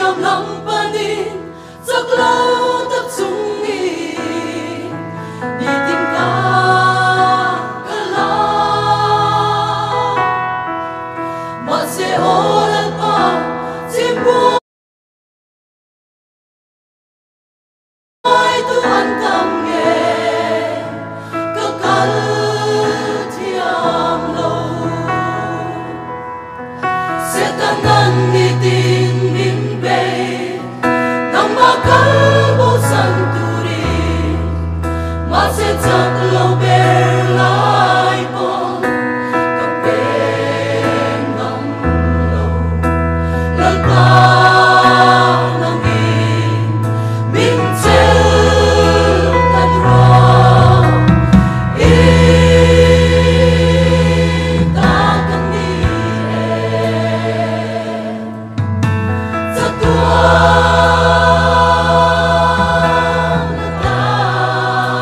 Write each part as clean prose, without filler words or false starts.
Thiam lam panin chak lo tak chungin nitin ka kal a. Mahse aw Lalpa chimbuai tu an tam nge ka kal thiam lo. Setanan nitin min bei, nangmah kal bosan turin, mahse chak lo ber lai pawh ka peng ngam lo. Lalpa nangin min chelh tlat rawh, i ta ka ni e. Chatuan atan.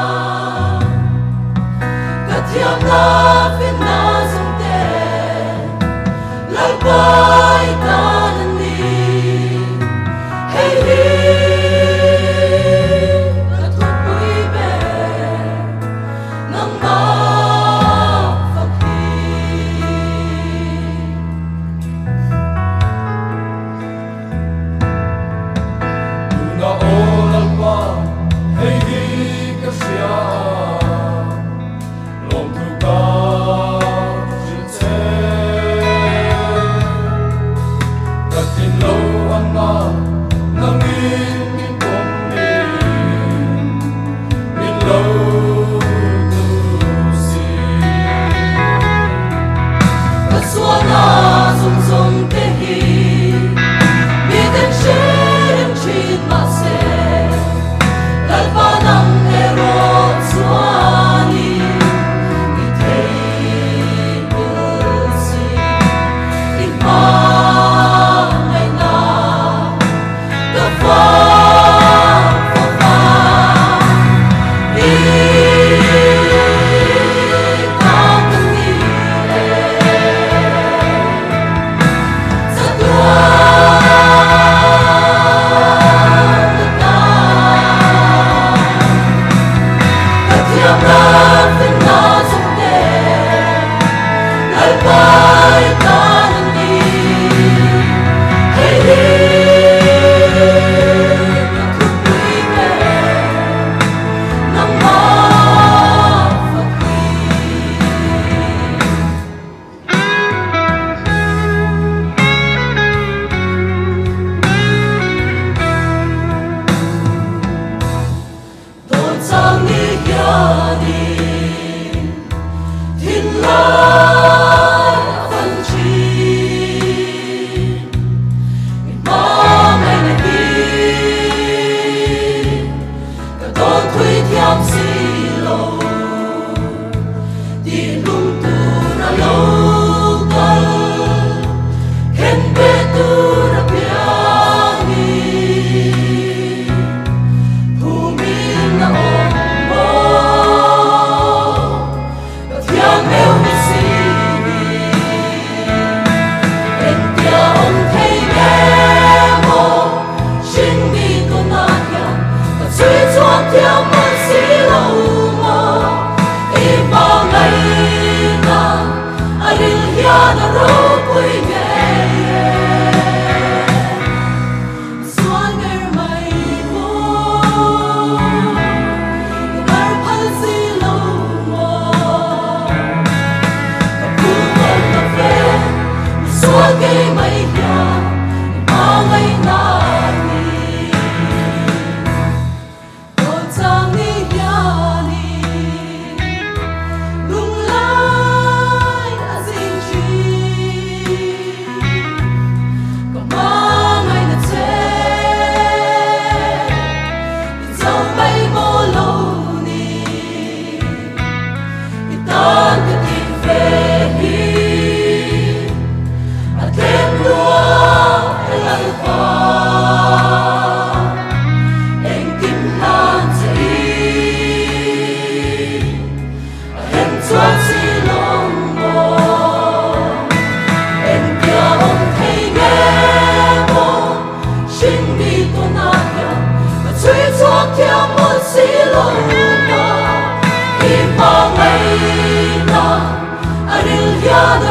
si lo ma. I hmangaihna a ril hian.